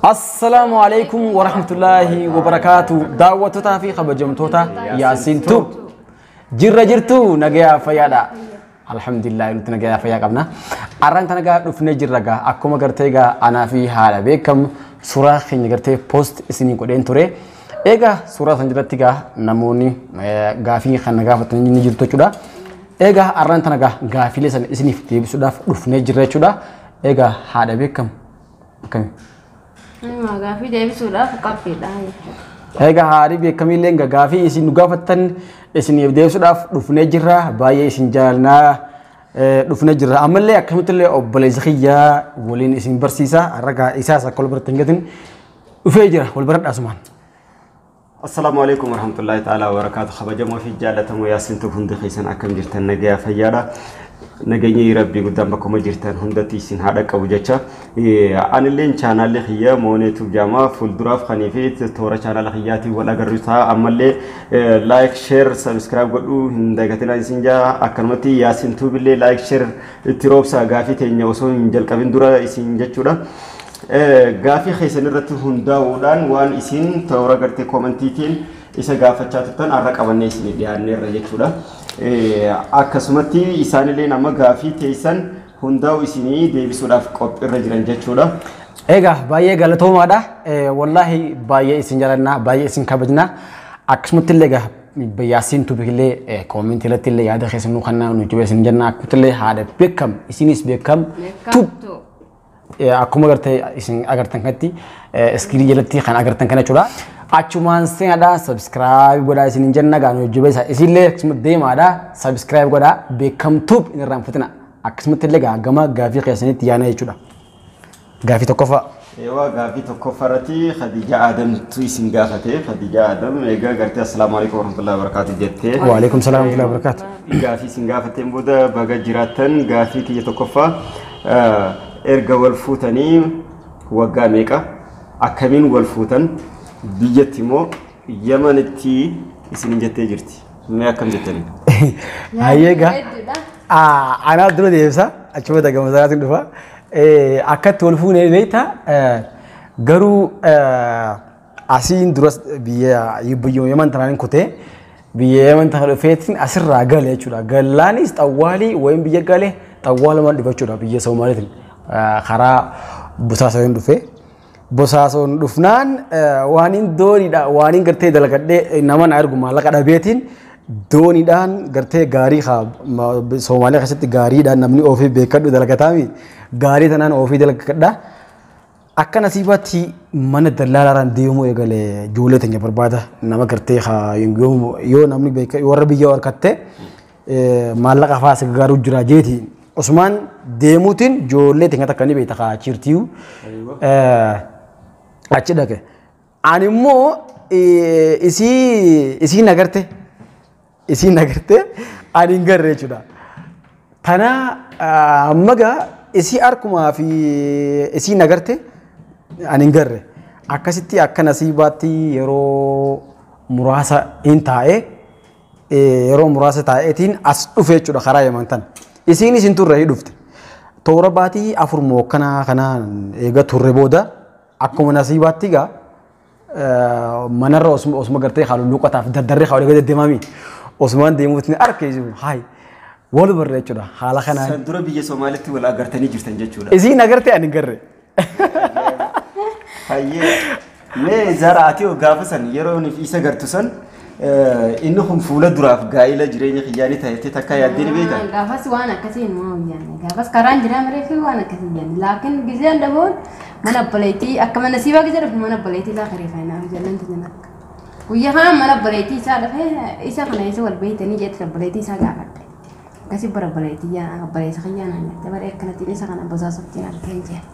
Assalaamu alaikum warahmatullaahi wabarakaatu. Daawwattootaa fi kabajamtoota Yaasiin Tube. Jirra jirtu, nagayaa fayyaadha. Alhamdulillah, nuti nagayaa fayyaa qabna. Arraan tana gaa dhufnee jirra gaa, akkuma gartee gaa anaa fi haadha beekamu suuraa keenya gartee post isinii godheen ture. Egaa suuraa san jalatti gaa namoonni gaafii kan gaafatan ni jirtu jechuudha. Egaa arraan tana gaa gaafiilee sana isiniif deebisuudhaaf dhufnee jirra jechuudha. Egaa haadha beekamu, akkami? Gaafii deebisuudhaaf qophiidha jechuudha. Egaa haadhi beekamillee gaafii isin nu gaafattan isiniif deebisuudhaaf dhufnee jirra. Baay'ee isin jaalannaa, dhufnee jirra. Ammallee akkasumattillee illee obboleessa kiyyaa waliin isin barsiisa. Har'a isaas akka wal biratti hin gatin dhufee jira. Wal baradhaa asumaan. Assalaamu alaikum warahmatullahi ta'ala wabarakaatu. Kabajamoo fi jaallatamoo Yaasiin Tube hundi keessan, akkam jirtan? Nagayaa fayyaadha. Nageenyi Rabbii guddaan bakkuma jirtan hundatti isin haadha qabu jecha. Anilleen chaanaalli kiyya Moonee Tube jaamaa, fuulduraaf kanii fi toora chaanaala kiyyaatiin wal agarru ta'a. Ammallee like, share, subscribe godhuu hin dagatinaa isin jaa. Akkanumatti Yaasiin Tube illee like, share itti roobsa, gaafii teenya osoo hin jalqabin dura isin jechuudha. Gaafii keessan irratti hundaa'uudhaan waan isin toora gartee commentiitiin isa gaafachaa turtan har'a qabannee isin dhiyaanneerra jechuudha. Akkasumatti isaanillee nama gaafii teessan hundaa'u isinii deebisuudhaaf qophiirra jiran jechuudha. Egaa baay'ee galatoomaadha. Wallaahi baay'ee isin jaalannaa, baay'ee isin kabajnaa. Akkasumatti illee egaa Yaasiin Tube illee commentii irratti illee yaada keessan nu kannaa nu jibee isin jenna. Akkasumatti illee haadha beekam isinis beekam Tube akkuma gartee isin agartan kanatti screenii jalatti kan agartan kana jechuudha. Achumaan seenaadha, subscribe godhaa isin jenna. Gaa nu jibee isinillee akkasuma deemaadha, subscribe godhaa, beekamtuuf hin irraanfatina. Akkasumatti illee gaa gama gaafii keessanitti yaana jechuudha. Gaafii tokkoffaa. Eewwa, gaafii tokkoffaa irratti Khadija Adamtu isin gaafate. Khadija Adam egaa gartee assalaamu alaikum warahmatullahi wabarakatuh jettee. Waalaikum salaam warahmatullahi wabarakatuh. Gaafii isin gaafateen booda, baga jiraattan, gaafii kiyya tokkoffaa, erga wal fuutanii waggaa meeqa? Akkamiin wal fuutan? Biyyatti immoo Yamanitti isin jettee jirti. Mee akkam jettanii? Hayyee gaa. Anaa dura deebisa, achuma gama isaatiin dhufa. Akkatti wal fuunee beektaa, garuu asiin duras biyya Yaman tanaan kutee biyya Yaman tana dhufeetiin asirraa gale jechuudha. Gallaanis xawwaalii wayim biyya gale, xawwaalumaan dhufe jechuudha biyya Somaaliitiin karaa Bosaasoon dhufe. Bosaasoon dhufnaan waaniin dooniidha, waaniin gartee dalagadhee nama na ergu maallaqa dhabeetiin dooniidhaan gartee gaarii Soomaaliyaa keessatti gaariidhaan namni oofii beekadhu dalagataami, gaarii tanaan oofii dalagadha. Akka nasiibaatti mana dallaalaadhaan deemuu eegalee ijoollee teenya barbaada, nama gartee yoo namni warra biyya harkatte maallaqa fa'aa si gargaaruu jira jeeti. Osmaan deemuutiin ijoollee teenya takka ni beekta kaa chiirtiyu achi dhaqe. Ani immoo isii nagarte, isii nagarte, ani hin garre jechuudha. Tana amma gaa isii harkumaa fi isii nagarte, ani hin garre. Akkasitti akka nasiibaatti yeroo muraasa hin taa'e, yeroo muraasa taa'eetiin as dhufe jechuudha karaa Yaman tana. Isiin isin turre hin dhufte. Toora baatii 4 mookkanaa kanaan eega turre booda akkuma nasiibaatti gaa manarra osuma gartee halluu luqataaf dardarree haa walii deddeemami. Osumaan deemuutiin harka jiru hayi wal barre jechuudha haala kanaan. San dura biyya Somaalitti wal agartanii jirtan jechuudha. Isiin agartee, ani hin garre. Hayyee. Mee Zara, ati gaafa san yeroo isa gartu san, inni kun fuula duraaf gaa'ila jireenya kiyyaanii ta'ettee takka yaaddee ni beektaa? Gaafas waan akkasii hin hojjanne. Gaafas karaan jira maree fi waan akkasii hin jenne. Laakiin giseen dhabuun mana obboleettii akka mana siibaa gisee dhufu mana obboleettii isaa kireeffannaa ijoolleen tiyyan akka. Guyyaa kana mana obboleettii isaa dhufee, isa kana isa wal beeytanii jetti obboleettii isaa gaafadhe. Akkasii bara obboleettii yaa obboleessa kiyyaa naan jette, bara akkanattiin isa kana bosaasoftiin argee jira.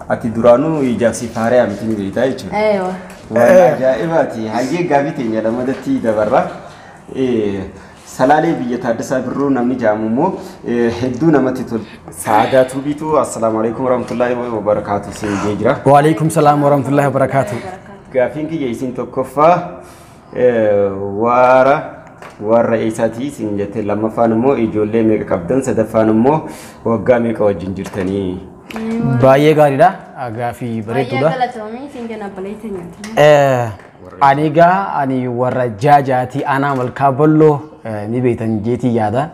Ati duraanuu ijaaf si faaree miti, ni beektaa jechuudha. Eewa. Waan ajaa'ibaati. Hayyee, gaafii teenya lamadatti dabarra. Salaalee biyya Taaddasaa Birruu namni jedhamu immoo hedduu namatti tola. Saadaa Tuubiitu assalaamu alaikum warahmatullahi wabarakaatu siin jee jira. Waalaikum salaam warahmatullahi wabarakaatu. Gaafiin kiyya isin tokkoffaa, waara warra eessaatii isin jette, lammaffaan immoo ijoollee meeqa qabdan, sadaffaan immoo waggaa meeqa wajjin jirtanii? Baay'ee gaariidha. Gaaffii bareeduudha. Baay'ee galatoomii siin jenna obboleessa nyaata. Ani egaa ani warra jaajaatii aanaa Malkaa Balloo ni beektan jeetii yaada.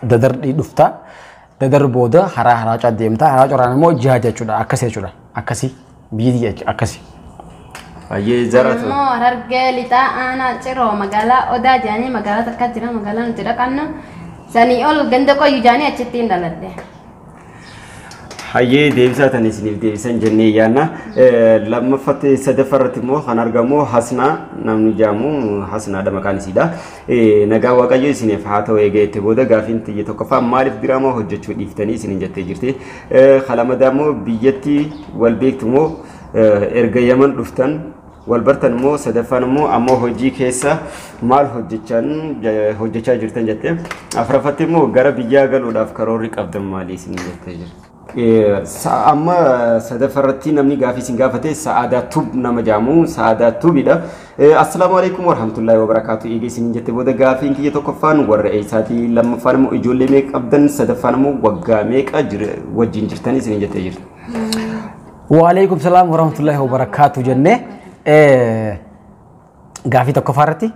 Dadar dhufta. Dadar booda haraa haraa deemta. Haraa coraan immoo jaaja jechuudha. Akkasii jechuudha. Akkasii biyyi akkasii. Baay'ee zaratu. Immoo Harargee lixaa aanaa Ciroo magaalaa Odaa jedhanii magaalaa takka jira magaalaa nuti dhaqannu sanii ol ganda qoyyu jedhanii achitti hin dhaladhe. Hayyee deebisaa tan isiniif deebisan jennee yaanna. Lammaffatti sadaffaarratti immoo kan argamu Hasnaa namni jaamu Hasnaadha maqaan isiidha. Nagaa Waaqayyo isiniif haa ta'u eegee itti booda gaafiin xiyya tokkoffaa maaliif diraamaa hojjechuu dhiiftanii isiniin jettee jirti. Kalamadaa immoo biyyatti wal beektu immoo erga Yaman dhuftan wal bartan immoo sadaffaan immoo ammoo hojii keessa maal hojjechaa jirtan jettee. Afuraffatti immoo gara biyyaa galuudhaaf karoorri qabdan maali isiniin jettee jirti. Amma sadaffaarratti namni gaafii isin gaafate Sa'aadaa Tub nama jaamu Sa'aadaa Tubidha. Assalaamu alaikum warahmatullahi wabarakaatu. Eegee isiniin jette booda gaafiin kiyya tokkoffaan warra eessaati, lammaffaan immoo ijoollee meeqa qabdan, sadaffaan immoo waggaa meeqa wajjin jirtan isiniin jettee jirti. Waalaikum salaam warahmatullahi wabarakaatu jennee gaafii tokkoffaarratti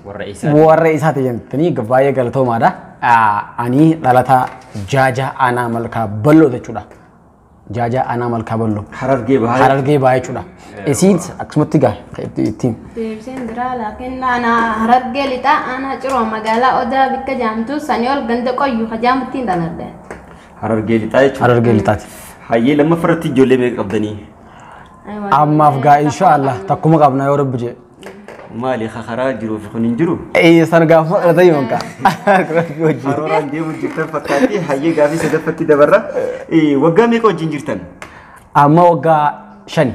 warra eessaati. Warra eessaati jettanii baay'ee galatoomaadha. Ani dhalataa Jaaja aanaa Malkaa Balloo jechuudha. Jaaja aanaa Malkaa Balloo. Harargee bahaa. Harargee bahaa jechuudha. Isiin akkasumatti gaa ittiin. Deebiseen biraa laakiin aanaa Harargee lixaa aanaa Ciroo magaalaa Odaa bikka jaamtu sanii ol ganda qoyyu hajaamutti hin dhaladhe. Harargee lixaa jechuudha. Harargee lixaati. Hayyee lammaffaarratti ijoollee meeqa qabdanii? Ammaaf gaa inshaallah takkuma qabna yoo rabbi jedhe. Maali karaa jiruuf kun hin jiru? San gaafa dhalatanii yookaan Karooraan deemuu jirtan fakkaatti. Hayyee gaafii sadaffatti dabarra. Waggaa meeqa wajjin jirtan? Amma waggaa 5.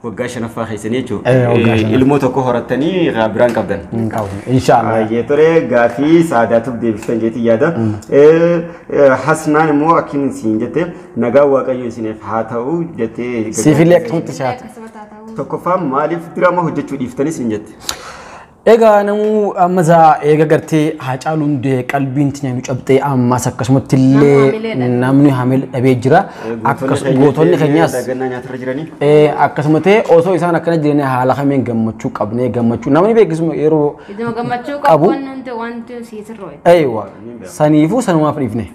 Waggaa shanaffaa keessanii jechuudha. Ilmoo tokko horattanii biraan qabdan. Hin qabu inshaallah. Hayyee tole gaafii Saadaatuuf deebiftan jeetii yaada. Hasnaan immoo akkin siin jette nagaa Waaqayyo isiniif haa ta'u jettee. Siifillee akkasumatti si'aata. Tokkoffaan maaliif diraamaa hojjechuu dhiiftanis hin jette? Egaa namuu amma eega gartee Haacaaluun du'e qalbiin tinya nu cabxee ammas akkasumatti illee namni hamilee dhabee jira. Gootonni keenyas dagannaa nyaatarra jiranii. Akkasumatti osoo isaan akkana jiranii haala kamiin gammachuu qabnee gammachuu namni beeksisuma yeroo gammachuu qabu wanti siisirroo. Eeywa saniifuu sanumaaf dhiifne.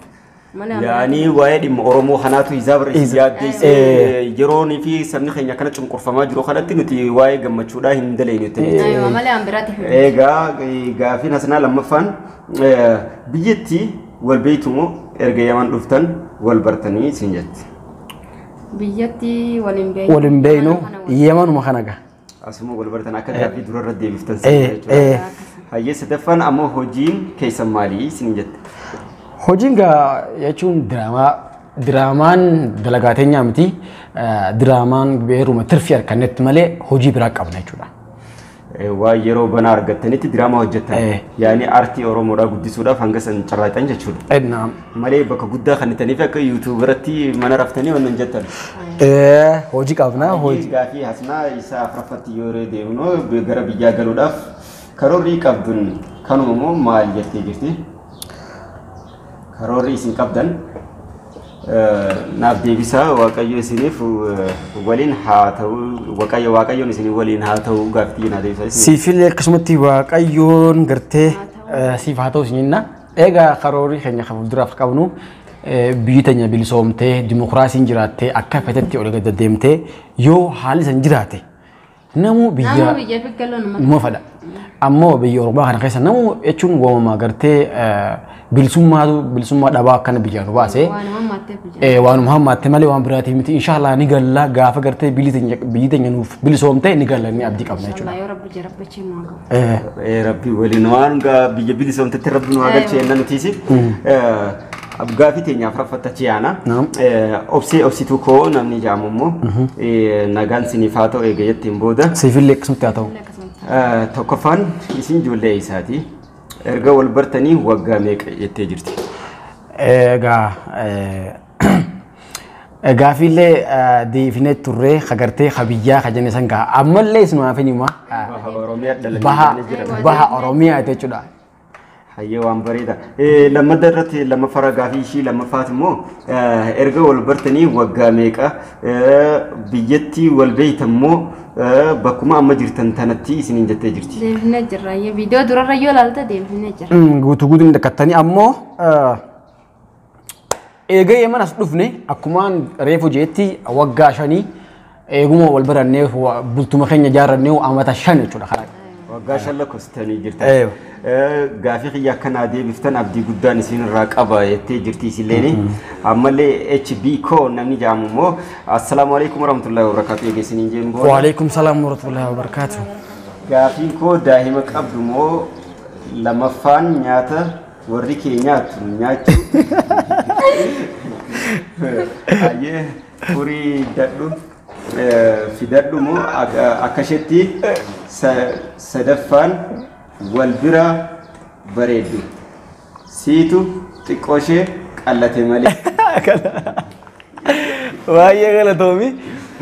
Yaani waa'ee dhimma Oromoo kanaatu isaa barreessi yaaddeessee yeroonii fi sabni keenya akkana cunqurfamaa jiru kanatti nuti waa'ee gammachuudhaa hin daleenyu jettanii. Malee an biraatti. Egaa gaafiin Hasnaa lammaffaan biyyatti wal beektu moo erga Yaman dhuftan wal bartanii isin jetti. Biyyatti wal hin beeknu. Wal hin beeknu Yamanuma kana gaa. Asuma wal bartan akka gaaffii durarra deebiftan jechuudha. Hayyee sadaffaan ammoo hojiin keessan maalii isin jette? Hojiin gaa jechuun diraamaan dalagaa teenyaa miti. Diraamaan beeruma tirfii harkannetti malee hojii biraa qabna jechuudha. Waa yeroo banaa argattanitti diraamaa hojjettan. Yaani aartii Oromoodhaa guddisuudhaaf hanga san carraaqan jechuudha. Malee bakka guddaa kannitaniif akka yuutuub irratti mana raftanii wannan jettan. Hojii qabna. Hojii gaafii Hasnaa isaa afuraffatti yeroo deemnu gara biyyaa galuudhaaf karoorri qabdun kanuma immoo maal jettee jirti? Karoorri isin qabdan naaf deebisaa Waaqayyo isiniif waliin haa ta'u Waaqayyoon isiniif waliin haa ta'u gaaffii naa deebisaa. Siifillee akkasumatti Waaqayyoon gartee siif haa ta'u isin jenna. Egaa karoorri keenya kan fuulduraaf qabnu biyyi teenya bilisoomtee dimokiraasiin jiraattee akka fetetti ol gad deemtee yoo haalli san jiraate namuu biyya numa fedha. Ammoo biyya Oromoo kana keessa namuu jechuun waamamaa gartee bilisummaa dhabaa akkana biyyaa nu baase. Waanuma hammaatte malee waan biraatii miti. Inshaallah ni galla gaafa gartee biyyi teenya nuuf bilisoomte ni galla ni abdii qabna jechuudha. Rabbi waliin waan biyya bilisoomtetti rabbi nu haa galche jenna nutiisi. Gaaffii teenya afuraffatta yaana. Obsee obsituu koo namni jaamu immoo nagaan siniif haa ta'u eega jetteen booda. Siifillee akkasumatti haa ta'u. Tokkoffaan isin ijoollee isaati. Erga wal bartanii waggaa meeqa jettee jirti? Egaa gaaffiillee deebinee turree hagartee habiyyaa hajjane san gaha ammallee isinumaaf hin hima. Baha Oromiyaa jechuudha. Hayyee, waan bareeda. Lammadda irratti lammaffaa gaafii ishii lammaffaati immoo erga wal bartanii waggaa meeqa, biyyatti wal beeytan moo bakkuma amma jirtan tanatti isiniin jettee jirti. Deebifnee jirra. Viidiyoo durarra yoo ilaalte deebifnee jirra. Guutuu guutuu hin dhaqqattanii ammoo eega Yemen as dhufne akkumaan reefu jeetti waggaa 5 eeguma wal barannee bultuma keenya ijaarrannee amata 5 jechuudha karaa. Waggaa 5 lakkoofsitanii jirtan. Gaafii kiyya akkanaa deebiftan abdii guddaan isin irraa qaba jettee jirti isinleeni. Ammallee HB koo namni jedhamu immoo assalaamu alaikum warahmatullahi wabarakatuh eega isiniin jeen booda. Waalaikum salaam warahmatullahi wabarakatuh. Gaafiin koo daa'ima qabdu moo, lamaffaan nyaata warri kee nyaatu nyaachuu. Hayyee, furii dadhu fidadhu moo akka isheetti, sadaffaan wal bira bareeddu. Siitu xiqqoo ishee qallate malee. Baay'ee galatoomi.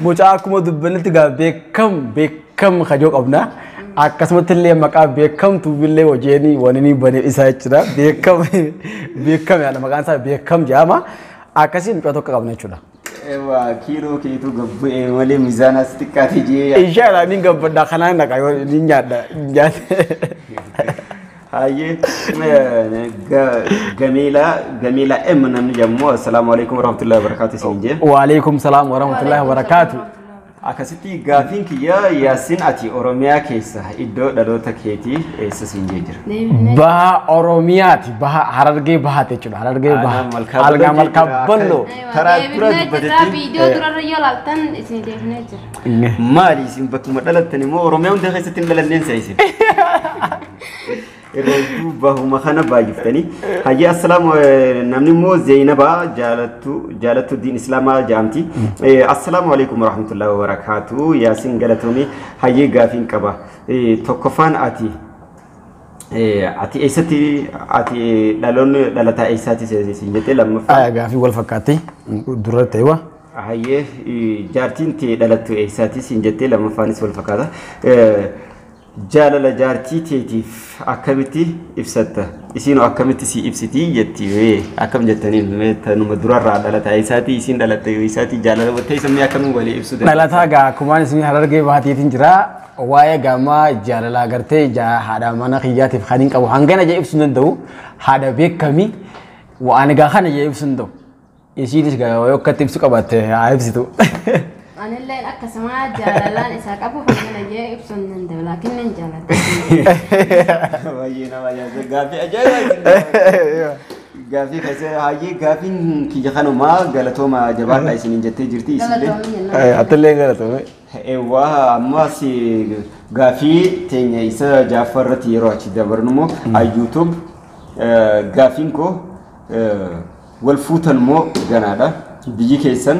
Mucaa akkuma dubbannetti gaa beekam beekam kajoo qabna. Akkasumatti illee maqaa beekamtuu illee hojii waniin banee isaa jechuudha. Beekam beekam yaada maqaan isaa beekam jedhama. Akkasii mucaa tokko qabna jechuudha. Ewa kiiloo keetu gabbu'ee malee miizaanas xiqqaate jee. Inshallah ni gabbadha kanaan naqa yoo ni nyaadha nyaate. Hayyee, Gameelaa Gameelaa M namni jedhamu assalaamu alaikum warahmatullahi wabarakatuh isin jee. Waalaikum salaam warahmatullahi wabarakatuh. Akkasitti gaafiin kiyya Yaasin, ati Oromiyaa keessa iddoo dhaloota keetii eessa siin jee jira? Baha Oromiyaati. Baha Harargee bahaate jechuudha. Harargee baha. Algaa Malkaa Balloo. Karaa dura dubbatetti. Viidiyoo durarra yoo ilaaltan isin deebinee jira. Maali, isin bakkuma dhalattan immoo Oromiyaa hunda keessatti hin dhalanneen sa isin? Irra hedduu bahuma kana baay'iftanii. Hayyee, assalaamu namni immoo Zeenabaa jaalattu jaalattu diin Islaamaa jedhamti. Assalaamu alaikum warahmatullahi wabarakaatu. Yaasin galatoomii, hayyee gaafiin qaba. Tokkoffaan ati eessatti, ati dhaloonni dhalataa eessaati isin jettee, lammaffaa. Gaafii wal fakkaatti dura ta'e wa. Hayyee, jaartiin tee dhalattu eessaati siin jettee, lammaffaanis wal fakkaata. Jaalala jaartii teetiif akkamitti ibsatta? Isiinoo akkamitti si ibsitii jetti, akkam jettaniin tanuma durarraa dhalataa eessaati isiin dhalatte eessaati, jaalala teessamni akkamiin walii ibsu dandeessa? Dhalataa gaa akkumaan isin Harargee bahaatiitiin jira. Waa'ee gaamaa jaalalaa gartee haadha mana kiyyaatiif kan hin qabu hangana jee ibsuu hin danda'u. Haadha beekami waan egaa kana jee ibsuu hin danda'u. Isiinis gaa yoo akkatti ibsu qabaatte haa ibsitu. Anilleen akkasuma jaalalaan isaa qabu hangana jee ibsuu hin danda'u, laakiin nan jaaladha. Baay'ee nama ajaa'ibsa, gaaffii ajaa'ibaa. Gaaffii keessa hayyee gaaffiin kiyya kanumaa, galatooma jabaadha isiniin jettee jirti isillee. Atillee galatoome. Eewwaa, ammas gaaffii teenya isa jaaffaa irratti yeroo achi dabarnu immoo YouTube gaaffiin koo wal fuutan moo ganaadha? Biyyi keessan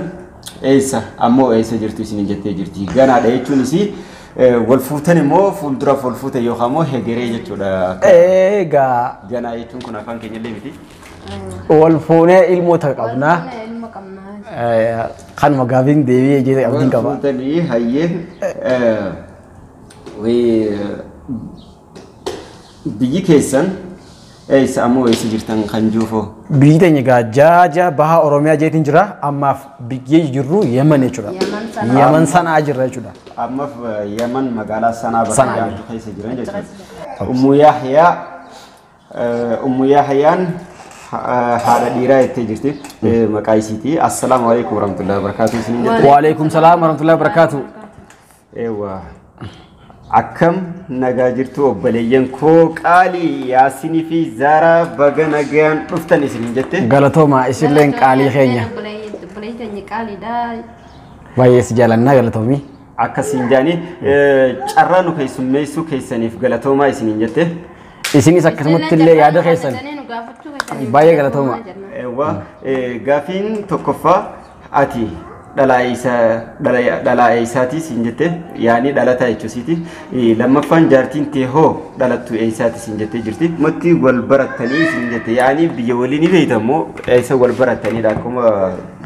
eessa, ammoo eessa jirtu isiniin jettee jirti. Ganaadha jechuunis wal fuutan immoo fuulduraaf wal fuutan yookaan immoo hegeree jechuudha. Egaa Ganaa jechuun kun afaan keenya illee miti. Wal fuunee ilmoota qabnaa. Wal fuunee ilma qabnaa. Kanuma gaafiin deebi'ee jedhee abdiin Wal qaba. fuutanii, hayyee, biyyi keessan eessa, ammoo eessa jirtan kan juufoo? Biyyi teenya egaa jaaja baha Oromiyaa jeetiin jira. Ammaaf biyyi jirru Yemen jechuudha. Yemen Sanaa. Yemen Sanaa jirra jechuudha. Ammaaf Yemen magaalaa Sanaa bakka Sanaa jedhamtu keessa jiran jechuudha. Ummu Yahyaa, Ummu Yahyaan haadha dhiiraa jettee jirti maqaa isiiti. Assalaamu alaikum warahmatullahi wabarakatuh isiniin jette. Waalaikum salaam warahmatullahi wabarakatuh. Eewwa. Akkam nagaa jirtu obboleeyyan koo qaalii Yaasinii fi Zaaraa, baga nagaan dhuftan isiniin jette. Galatooma isilleen qaalii keenya. Obboleeyyan keenya qaaliidha. Baay'ee si jaalannaa, galatoomii. Akkasiin jaanii carraa nu keessummeessuu keessaniif galatoomaa isiniin jette. Isinis akkasumatti illee yaada keessan Nu gaafachuu keessaniif baay'ee galatooma. Eewwa, gaafiin tokkoffaa ati dhalaa eessaati siin jette, yaani dhalataa jechuusiiti. Lammaffaan jaartiin tee hoo dhalattu eessaati siin jettee jirti. Matti wal barattanii siin jette, yaani biyya waliin ni beektamoo eessa wal barattanidha akkuma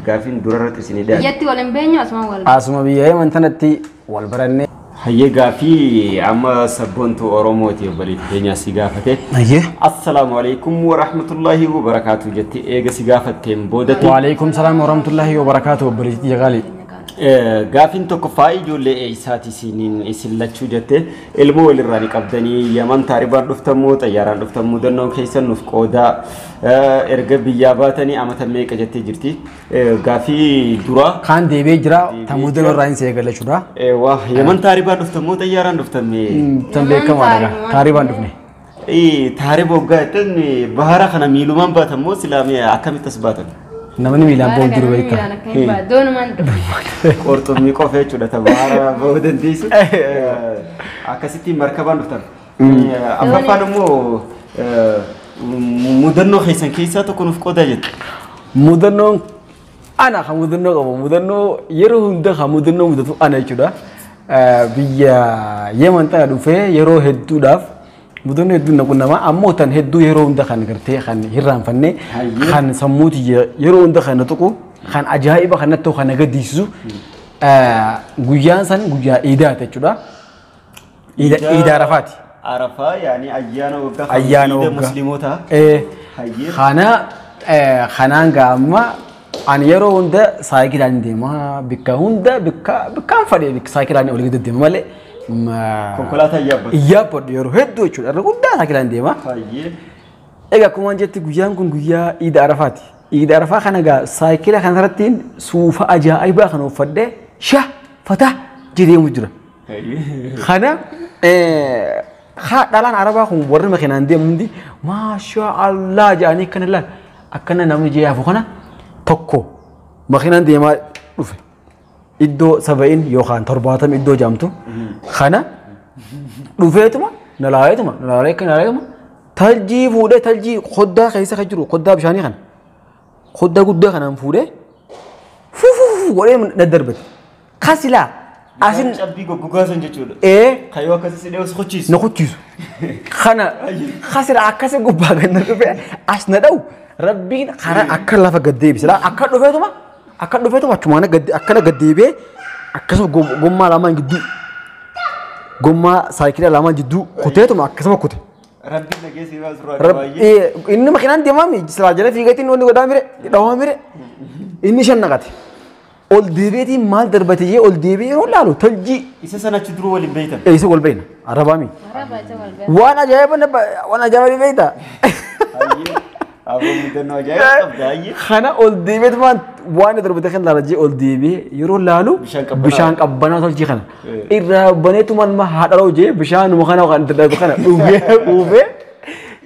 gaafiin durarratti isinii dhiyaate. Biyyatti wal hin beenyu, asuma wal Asuma biyya Yemen tanatti wal barannee. Hayyee gaafii amma sabboontuu Oromooti obboleettii keenya si gaafate. Hayyee. Assalaamu alaikum wa rahmatullahi wa barakaatu jettee eega si gaafatteen boodatti. Waalaikum salaam wa rahmatullahi wa barakaatu obboleettii jagaali. Gaafiin tokkoffaa ijoollee eessaati isiniin isin lachuu jette ilmoo walirraa ni qabdanii Yaman taaribaan dhuftammoo xayyaaraan dhuftammoo mudannoon keessan nuuf qoodaa erga biyyaa baatanii amata meeqa jettee jirti. Gaafii duraa. Kaan deebi'ee jira tan mudannoo irraa hin seegala jechuudha. Waa Yaman taaribaan dhuftammoo xayyaaraan dhuftamme. Tan beekamaadha taaribaan dhufne. Taariba waggaa jettan bahara kana miilumaan baatammoo silaamee akkamitti as baatan? Namni miilaan ba'u jiru beektaa. Doonumaan dhufe. Qurxummii qofa jechuudha tabaara ba'uu dandeessu. Akkasitti markabaan dhuftan. Afuraffaan immoo mudannoo keessan keessaa tokko nuuf qoodaa jette. Mudannoon ana kan mudannoo qabu mudannoo yeroo hunda kan mudannoo mudatu ana jechuudha. Biyya Yemen tana dhufee yeroo hedduudhaaf mudannoo hedduun na qunnama ammoo tan hedduu yeroo hunda kan gartee kan hirraanfanne kan sammuuti yeroo hunda kan na tuqu kan ajaa'iba kan natti kan na gaddisiisu guyyaan san guyyaa iidaati jechuudha. Iida Arafaati. Arafaa yaani ayyaana waggaa Ayyaana waggaa. Musliimotaa. Kana kanaan gaama ani yeroo hunda saayikilaan deema bikka hunda bikka bikkaan fadhee bikka saayikilaan olii gadi deema malee. Konkolaataa yaabbatu. Yaabbatu yeroo hedduu jechuudha. Irra guddaa saayikilaan deema. Egaa akkuma jetti guyyaan kun guyyaa Iida Arafaati. Iida Arafaa kana egaa saayikila kanarratti suufa ajaa'ibaa kan uffadhee sha fata jedheemu jira. Kana dhalaan Arabaa kun warri makiinaan deemu hundi maashaa Allah jedhanii akkana laal akkana namni jee hafu kana tokko makiinaan deemaa dhufe. Iddoo 70 yookaan 70 iddoo jaamtu kana dhufeetuma na laaleetuma na laalee akka na laaleetuma taljii fuudhee taljii koddaa keessa kan jiru koddaa bishaanii kana koddaa guddaa kanaan fuudhee fuufuufu godhee na darbate. Kasilaa asin cabbii goggogaa san jechuudha. Kayyoo akkasii si dheehu si kuchiisu. Na kuchiisu. Kana kasilaa akkasii gubbaa kan na dhufe as na dha'u rabbiin karaa akka lafa gad deebise akka dhufeetuma. Akka dhufeetuma achumaan akkana gad deebi'ee akkasuma gommaa lamaan gidduu gommaa saayikilaa lamaan gidduu kuteetuma akkasuma kute. Rabbiin nageessi baasu baay'ee. Inni makiinaan deemaa silaa jala fiigatiin wanni godhaa mire dhawaa mire inni shan naqate. Ol deebi'eetiin maal darbate jee ol deebi'ee yeroo laalu taljii. Isa sana achi duruu waliin beektan. Isa wal beekna Arabaami. Arabaa isa wal beekna. Waan ajaa'iba waan ajaa'iba beektaa. Aboo mudannoo ajaa'iba qabda hayyee. Kana ol deebi'eetu waan darbate kan laala jee ol deebi'ee yeroo laalu bishaan qabbanaa tolchii kana irraa baneetu malma haadha jee bishaanuma kana kan darbe kana dhugee quufee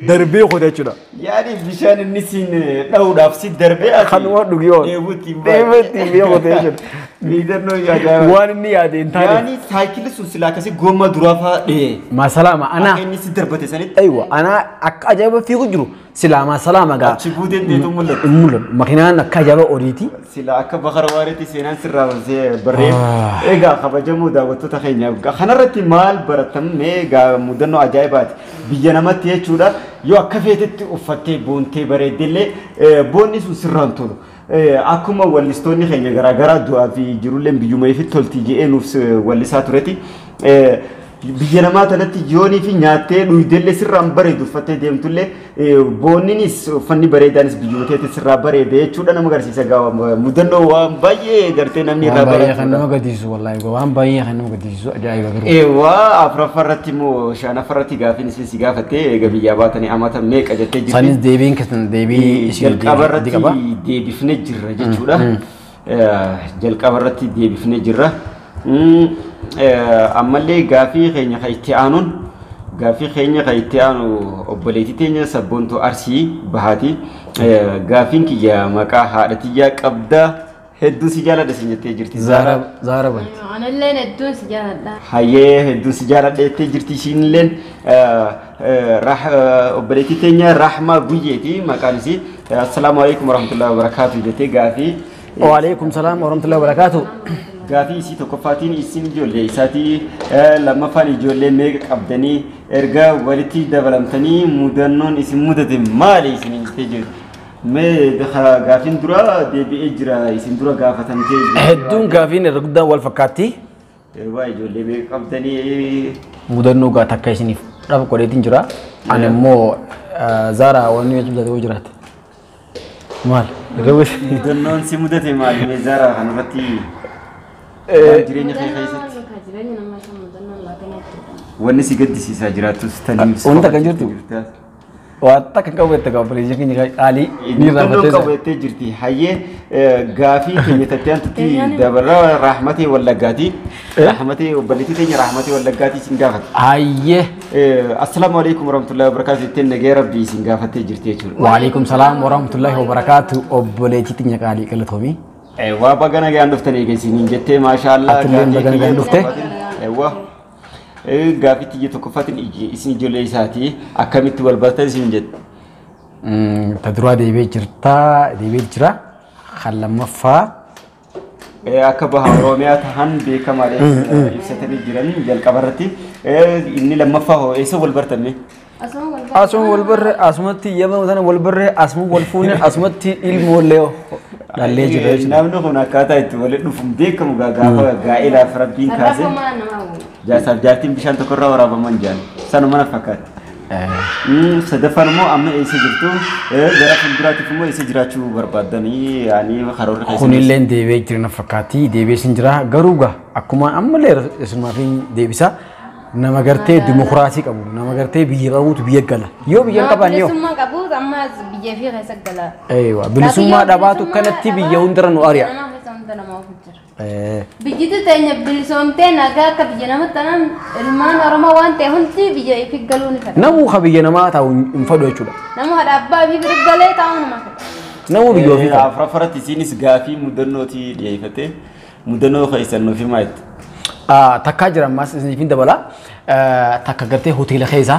darbee qote jechuudha. Yaani bishaan inni siin dha'uudhaaf si darbee ati Kanuma dhugee oolu. Dheebuutti Dheebuutti biyya qote jechuudha. Mudannoo ajaa'iba. Waan inni yaade hin taane. Yaani saayikilli sun silaa akkasii gomma duraa fa'aa dhee. Masalaama ana. Akka inni si darbate sanitti. Aywa ana akka ajaa'iba fiigu jiru silaa masalaama gaa. Achi buuteen deetu mul'atu. Hin mul'atu. Makiinaan akka ajaa'iba oliiti. Silaa akka bakara waariitti seenaan sirraa barree. Egaa kabajamoo daawwattoota keenya kanarratti maal baratamne egaa mudannoo ajaa'ibaati. Biyya namatti jechuudha yoo akka feetetti uffattee boontee bareeddellee boonni sun sirraan tolu. Akkuma wallistoonni keenya garaagaraa du'aa fi jirulleen biyyuma ifi tolti jedhee nuuf wallisaa tureeti. Biyya namaa tanatti yoonii fi nyaattee dhugdellee sirraan bareedu uffattee deemtullee boonninis uffanni bareedaanis biyyuma teetti sirraa bareede jechuudha nama agarsiisa mudannoo waan baay'ee gartee namni irraa Waan baay'ee baratu. kan nama gaddisiisu wallaahi waan baay'ee kan nama gaddisiisu ajaa'iba garuu. Eewwa afuraffarratti immoo shanaffarratti gaafiin isin si gaafattee eega biyyaa baatanii amata meeqa jettee jirti. Sanis deebiin keessan deebii isin Jalqaba irratti qaba. deebifnee jirra jechuudha. Jalqaba irratti deebifnee jirra. Ammallee gaafii keenya kan itti aanuun gaafii keenya kan itti aanu obboleettii teenya sabboontuu Arsii Bahaati. Gaafiin kiyya maqaa haadha tiyyaa qabdaa hedduu si jaaladha isin jettee jirti. Zaara banti. Analleen hedduun si jaaladha. Hayyee hedduu si jaaladha jettee jirti ishiinilleen obboleettii teenya Rahmaa Guyyeeti maqaan isii. Assalaamu alaikum warahmatullahi wabarakaatu jettee gaafii. Waalaikum salaam warahmatullahi wabarakaatu. Gaafii isii tokkoffaatiin isin ijoollee isaatii lammaffaan ijoollee meeqa qabdanii erga walitti dabalamtanii mudannoon isin mudate maali isin jettee jirti. Mee gaafiin dura deebi'ee jira isin dura gaafatamtee jirti. Hedduun gaafiin irra guddaan wal fakkaatti. Eewwa ijoollee meeqa qabdanii? Mudannoo gaa takka isiniif dhabu godheetiin jira. Ani immoo Zaaraa wanni jechuun yoo jiraate. Maal? Mudannoon si mudate maali mee Zaaraa kanarratti waan jireenya kee keessatti? Jireenya namaa isa mudannoon laatiin jechuudha. Wanni si gaddisiisaa jiraatus tanii Wanta kan jirtu? Waan takka qabu itti qabu pireezidantii keenya qaalii ni Mudannoo irraanfattee qabu jettee jirti. Hayyee gaafii keenya tattee antutti dabarra Rahmatee Wallaggaati. Rahmatee obboleettii teenya Rahmatee Wallaggaati isin gaafata. Hayyee. Assalaamu alaikum warahmatullahi wabarakatuh jettee nagaya rabbii isin gaafattee jirti jechuudha. Waalaikum salaam warahmatullahi wabarakatuh obboleettii teenya qaalii galatoomii. Waa baga nagaan dhuftan eegesiniin jettee maashaallah. Atilleen baga nagaan dhufte. Waa gaafii tiyya tokkoffaatiin isin ijoollee isaati akkamitti wal bartan isin jette. Ta duraa deebi'ee jirta deebi'ee jira. Kan lammaffaa Akka baha Oromiyaa tahan beekamaadha ibsatanii jiran jalqaba irratti. Inni lammaffaa hoo eessa wal bartame? Asuma wal barre asumatti yamma sana wal barre asuma wal fuune asumatti ilmoollee dhallee jira jechuudha. Namni kun akkaataa itti walitti dhufuun beekamu gaafa gaa'elaaf rabbiin kaase jaarsaaf jaartiin bishaan tokkorraa waraabaman jiran sanuma na fakkaata. Sadaffaan immoo amma eessa jirtu gara fuulduraatiif immoo eessa jiraachuu barbaaddanii yaani karoorri keessa. Kunillee deebi'ee jira na fakkaatti deebi'ee sin jira garuu gaa akkuma ammallee isumaaf deebisa. Nama gartee dimokiraasii qabu nama gartee biyya qabuutu biyya gala yoo biyya hin qaban yoo Bilisummaa qabu amma biyya fi keessa gala. Eewa bilisummaa dhabaatu kanatti biyya hundarra nu ari'a. Nama keessa hunda nama ofu jira. Biyyiti teenya bilisoomtee nagaa akka biyya namatti tanan ilmaan Oromoo waan ta'e hundi biyya ifi galuu ni fedha. Namuu ka biyya namaa taa'u hin fedhu jechuudha. Nama haadha abbaa fi bira galee taa'u nama fedha. Namuu biyya ofii qaba. Afuraffaratti isinis gaafii mudannooti dhiyeeffate mudannoo keessan nuuf himaa jetti. Takkaa jira ammas isiniif hin dabala. Takka gartee hoteela keessa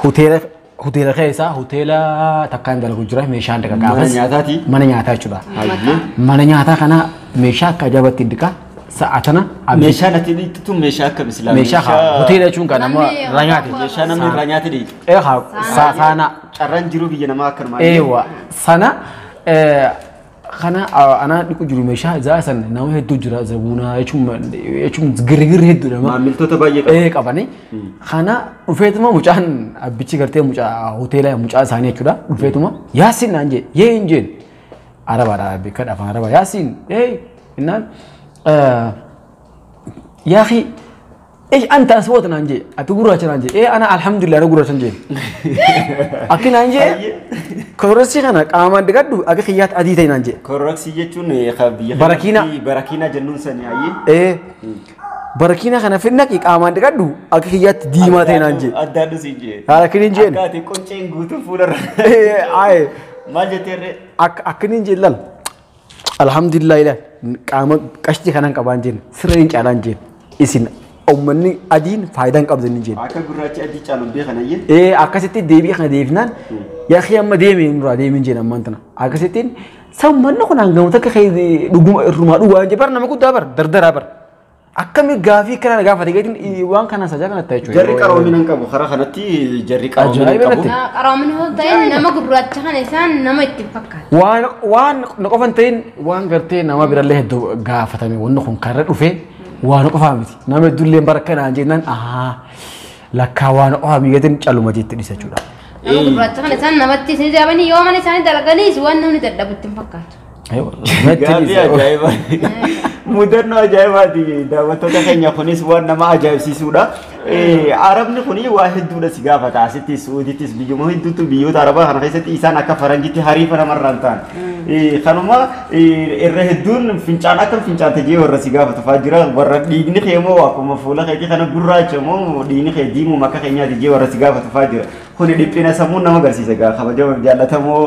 hoteela keessa hoteela takkaan dalagu jira meeshaan dhiqa gaafas. Mana nyaataati? Mana nyaataa jechuudha. Mana nyaataa kana meeshaa akka ajaa'ibatti dhiqa sa'a tana. Meeshaan ati dhiqxu meeshaa akka bisilaa. Meeshaa hoteela jechuun kan nama irraa nyaate. Meeshaa namni irraa nyaate dhiqxu. Saana. Carraan jiru biyya namaa akkanumaa. Eewa sana kana ana dhiqu jiru meeshaa isaa san nama hedduu jira zabuunaa jechuun girgirri hedduudha. Maamiltoota baay'ee qabu. Qabani. Kana dhufeetuma mucaan abbichi gartee mucaa hoteela mucaa isaanii jechuudha. Dhufeetuma Yaasiin naan jee yee hin jeen Arabaadha beekadha afaan Arabaa Yaasiin ee innaan yaaqi إيش أنت أسوأت نانجي أتقول رأيك نانجي إيه أنا الحمد لله أنا أقول رأيك نانجي أكيد نانجي كورسي أنا كأمان دكتور أكيد خيات أديتي نانجي كورسي يجون خبي بركينا بركينا جنون سني أيه إيه بركينا خنا فينك إكأمان دكتور أكيد خيات ديما تي نانجي أدانو سيجي أكيد نانجي أكيد كونشين غوتو فولر إيه أي ما جتير أكيد نانجي لال الحمد لله إله كأمان كشتي خنا كبانجين سرين چالانجين إسين Uummanni adiin faayidaan qabdan ni jenna. Akka gurraachi adii caaluun beekan ayyee? Ee akkasitti deebii kana deebinaan yaaqii amma deemee nurraa deemee jenna ammaan tana. Akkasittiin sammanni kun hangamu takka dhuguma irrumaa dhugaa hin bar nama guddaa bar dardaraa bar. Akkami gaafii kana gaafate gatiin waan kana sajaa kanatti jechuudha. Jarri qaroomina hin qabu karaa kanatti jarri qaroomina hin qabu. Qaroomina hin ta'in nama gurraacha kana isaan nama itti fakkaata. Waan na qofan ta'in waan gartee nama birallee hedduu gaafatame wanni kun karra dhufee waan qofaa miti nama hedduullee bara kanaan jennaan lakkaa waan qofaa miidhatin caluma jetti dhiisa jechuudha. Nama gurraacha kana isaan namatti isin jaabanii yoo mana isaanii dalaganiis waan namni dadhabu itti hin fakkaatu. Gaafii ajaa'ibaa. Mudannoo ajaa'ibaati daawwattoota keenya kunis waan nama ajaa'ibsiisudha. Arabni kuni waa hedduudha si gaafata asittis Suudittis biyyuma hedduutu biyyoota Arabaa kana keessatti isaan akka faranjitti hariifa namarraa hin ta'an. Kanuma irra hedduun fincaan akka fincaan ta'ee warra si gaafatu fa'aa jira warra dhiigni kee immoo akkuma fuula keetii kana gurraacha immoo dhiigni kee diimuma akka keenyaati jee warra si gaafatu fa'aa jira. Kuni dhiphina sammuu nama agarsiisa gaa kabajamoo jaallatamoo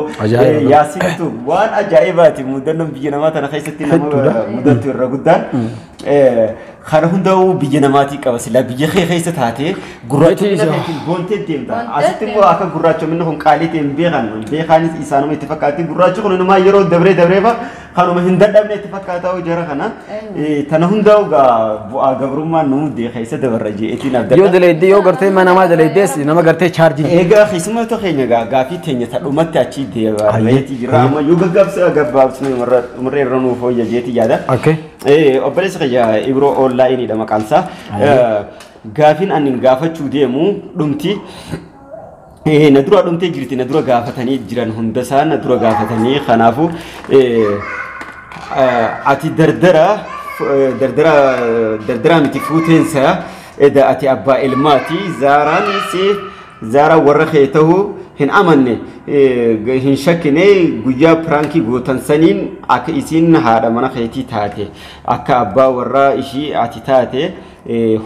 Yaasiintu waan ajaa'ibaati mudannoon biyya namaa tana keessatti nama mudattu irra guddaan. Kana hundaa'uu biyya namaatii qaba silaa biyya kee keessa taatee gurraachomina keetiin boontee deemta. Asitti immoo akka gurraachominni kun qaalii ta'e hin beekan beekaanis isaanuma itti fakkaatti gurraachi kun inumaa yeroo dabree dabree fa'a Kanuma hin dadhabne itti fakkaataa jara kana. Tana hundaa'u gaa bu'aa gabrummaan nu hundee keessa dabarra jeetiin abdadha. Yoo daleeddee yoo gartee mana namaa daleeddees nama gartee chaarjii. Egaa keessumattuu keenya gaa gaafii teenya dhumatti achi deebi'eetii jira. Amma yoo gaggaabsa gaggaabsine umarra irra nuuf hooyya jeetii yaada. Okay. Obboleessa kiyya Ibroo onlaayiniidha maqaan isaa. Gaafiin ani gaafachuu deemu dhumti. Na dura dhumtee jirti, na dura gaafatanii jiran hundasaa na dura gaafatanii, kanaafuu ati dardara dardara dardara miti fuuteensa eda ati abbaa ilmaati, zaaraanis zaara warra kee ta'uu hin amanne, hin shakkine, guyyaa piraankii gootan saniin akka isiin haadha mana keetii taate, akka abbaa warraa ishii ati taate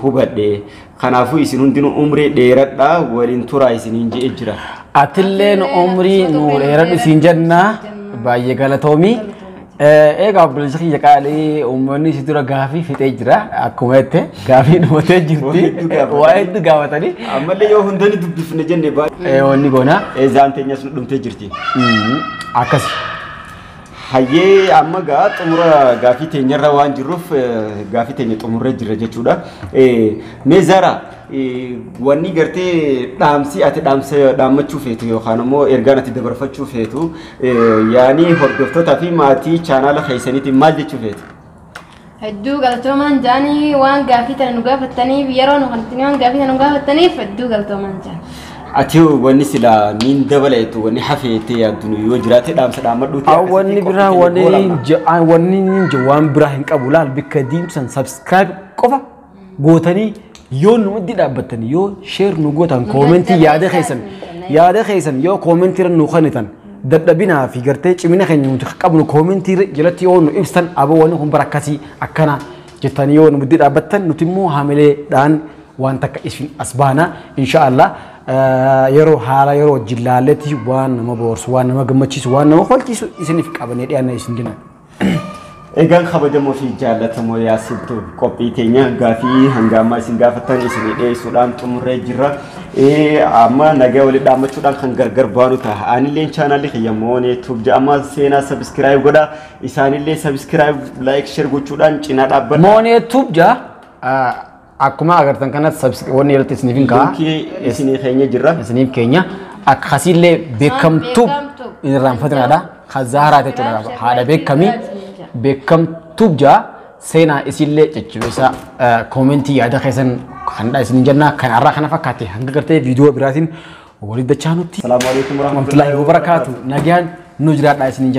hubadhe, kanaafuu isin hundinuu umrii dheeradhaa waliin turaa isiniin je'e jira. Atilleen umrii nu dheeradhu isiin jenna, baay'ee galatoomii. Egaa obboleessa kiyya qaalii, uummanni si dura gaafii fixee jira. Akkuma jette gaafii dhumatee jirti. Waa hedduu gaafatanii. Ammallee yoo hundani dubbifne jenne baay'ee. Wanni goona. Zaan teenyas nu dhumtee jirti. Akkasi. Hayyee, amma gaa xumura gaafii teenyarra waan jirruuf gaafii teenya xumurree jirra jechuudha. Mee Zara, wanni gartee dhaamsi ati dhaamsa dhaammachuu feetu yookaan immoo ergaan ati dabarfachuu feetu yaani hordoftootaa fi maatii chaanaala keessaniitiin maal jechuu feetu? Hedduu galatoomaan jaanii, waan gaafii tana nu gaafattaniif, yeroo nu kanatti waan gaafii tana nu gaafattaniif hedduu galatoomaan jaan. Ati wanni silaa niin dabaleetu, wanni hafeetee yaaddu yoo jiraate dhaamsa dhaammadhuuti. Wanni biraa wanni waan biraa hin qabu, laal bikka diimsan subscribe qofa gootanii yoo nu maddi dhaabbattan, yoo share nu gootan, koomentii yaada keessan yoo koomentii irra nu kennitan, dadhabinaa fi gartee cimina keenya nuti qabnu koomentii jalatti yoo nu ibsan, aboo wanni kun bara akkasii akkana jettanii yoo nu maddi dhaabbattan, nuti immoo hamileedhaan waan takka isin as baana insha Allah. Yeroo haala yeroo wajjin laalletti waan nama boorsu, waan nama gammachiisu, waan nama kolchiisu isiniif qabannee dhiyaanna isin jenna. Egaan kabajamoo fi jaallatamoo Yaasintu, qophii teenya gaafii hanga ammaa isin gaafattan isin dhiyeessuudhaan xumurree jirra. Amma nagaa walii dhaammachuudhaan kan gargar baanu ta'a. Anillee chaanaalli kiyya Moonee Tube jedhama, seenaa subscribe godha. Isaanillee subscribe, like, share gochuudhaan cinaa dhaabbadha. Moonee Tube jaa, akkuma agartan kanatti wanni irratti isiniif hin ka'a. Linkii isinii keenya jirra. Isiniif keenya akkasiillee beekamtuu hin irraanfatinaadha. Kan Zaaraa jechuudha. Haadha beekamii beekamtuuf jaa, seenaa isillee jajjabeessaa, koomentii yaada keessan kan isin jenna. Kan har'aa kana fakkaate, hanga gartee viidiyoo biraatiin walitti dachaanutti. Salaamu alaikum warahmatullahi wabarakaatu. Nagaan nu jiraadhaa isiniin jenna.